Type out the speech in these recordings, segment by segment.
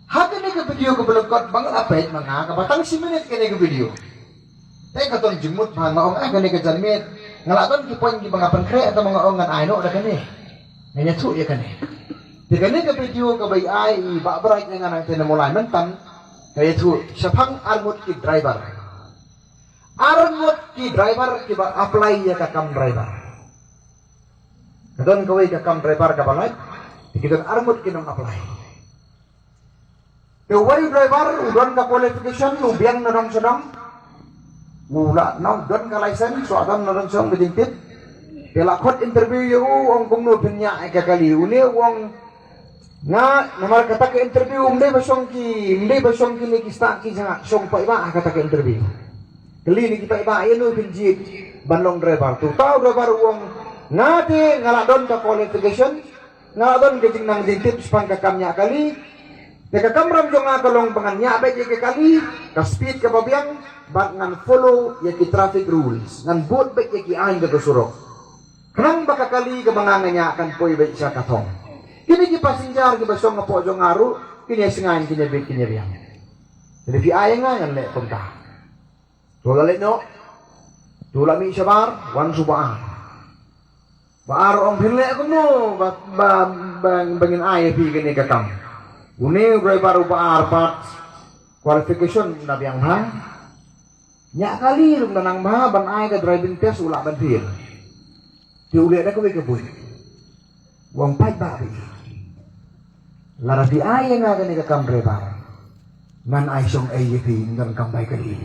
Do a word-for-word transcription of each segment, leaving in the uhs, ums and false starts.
Ha kane ka video kaba lyngkot ba nga la peit ma nga, kaba tang shi minit kane ka video. Te ka don jingmut ba nga ong, ah, kane ka janmiet nga la don ki point kiba nga pynkhreh, te ma nga ong ngan ai noh da kane. Ngan ïathuh ïa kane. Te kane ka video kaba i ai i Bah Bright ïa nga nangta na Mawlai mynta, ka ïathuh shaphang arngut ki driver. Arngut ki driver kiba apply ïa ka kam driver. Ka don kawei ka kam driver kaba lait, te ki don arngut ki nong apply. Te uwei u driver u don ka qualification, u biang na dong sha dong. U la nang don ka license, u don na dong sha dong ka jingtip. Te la khot interview ïa u, ong kumno phin ñiah ïa ka kali. Une u ong nga, namar kata ka interview ym dei ba shong ki, ym dei ba shong kine ki stad ki jaka, shong paidbah ha kata ka interview. Kylli na ki paidbah ïano phin jied ban long driver. Te uta u driver u ong nga te nga la don ka qualification, nga la don ka jingnang jingtip shaphang ka kam ñiah kali. Te ka kamram jong nga ka long ba ngan ñiah beit ïa ka kali, ka speed kaba biang, bad ngan follow ïa ki traffic rules, ngan bud beit ïa ki aiñ ka surok. Khnang ba ka kali kaba nga nga ñiah kan poi beit sha ka thong. Kine ki passenger kiba shong hapoh jong nga ruh kin ïa sngewbha, kin ïa bit, kin ïa biang. Te lada phi ai ïa nga ngan leh kumta. To la leit noh. To la mih shabar, wan sha u Bah Ar. Bah Ar ong phin leh kumno ba, ba, ba, ba ngin ai ïa phi kane ka kam. Une u driver u Bah Ar pat qualification um da biang bha. Ñiah kali ruh um da nang bha, ban ai ka driving test u lah ban fail. Te u leh da kawei ka buit. U ong paidbah ba ïeit, lada phi ai ïa nga kane ka kam driver, ngan ai shong ei ïa phi, ym donkam bai kali.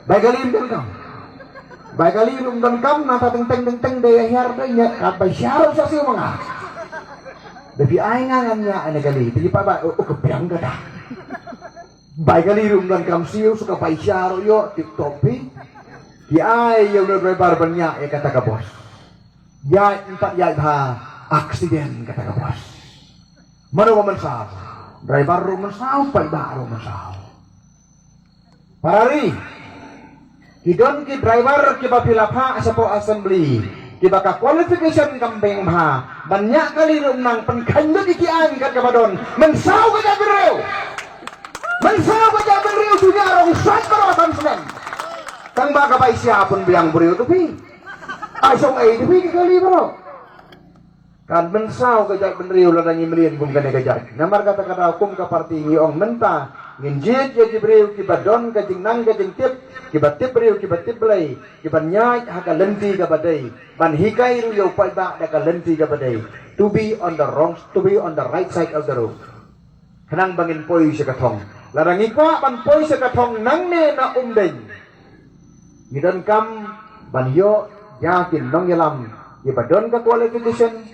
Bai kali ym donkam. Bai kali ruh ym donkam, nangta teng teng teng teng dei ïa hiar dei ñiah, kat bai hiar ruh sa siew ma nga. Da phi ai nga ngan ñiah ïa kane ka kali, te ki paidbah, oh, oh, ka biang kata. Bai kali ruh ym donkam siew, shu ka bai hiar ruh ïoh, tip top phi. Ki ai ïa u driver ban ñiah ïa kata ka bos. Ïaid, ym pat ïaid bha, accident kata ka bos. Mano ba mynsaw? Driver ruh mynsaw, paidbah ruh mynsaw. Para ri, ki don ki driver kiba phi la phah shapoh assembly, kiba ka qualification kam biang bha, ban ñiah kali ruh ym nang, pynkheiñ lut ïa ki aiñ kat kaba don, mynsaw ka jaitbynriew. Mynsaw ka jaitbynriew, shu ñiah rong sait baroh san snem. Tang ba ka bai sia pynbiang briew tu phi. Ai shong ei tu phi ka kali baroh. Kan mynsaw ka jaitbynriew lada ngi mlien kum kane ka jait. Namar kata ka daw kum ka party ngi ong mynta ngin jied ïa ki briew kiba don ka jingnang ka jingtip, kiba tip briew, kiba tip Blei, kiban ïaid ha ka lynti kaba dei, ban hikai ruh ïa u paidbah da ka lynti kaba dei. To be on the wrong, to be on the right side of the road. Khnang ba ngin poi sha ka thong. Lada ngi kwah ban poi sha ka thong nangne na Umdeiñ, ngi donkam ban ïoh ïa ki nongïalam kiba don ka qualification,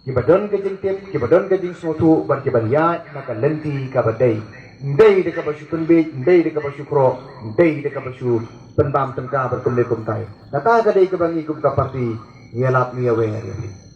kiba don ka jingtip, kiba don ka jingsngewthuh, bad kiban ïaid na ka lynti kaba dei. Ym dei da kaba shu pynbiej, ym dei da kaba shu khroh, ym dei da kaba shu pynbam tyngka bad kumne kumtai. Kata ka dei kaba ngi kum ka party ngi ïalap, ngi ïawer ïa phi.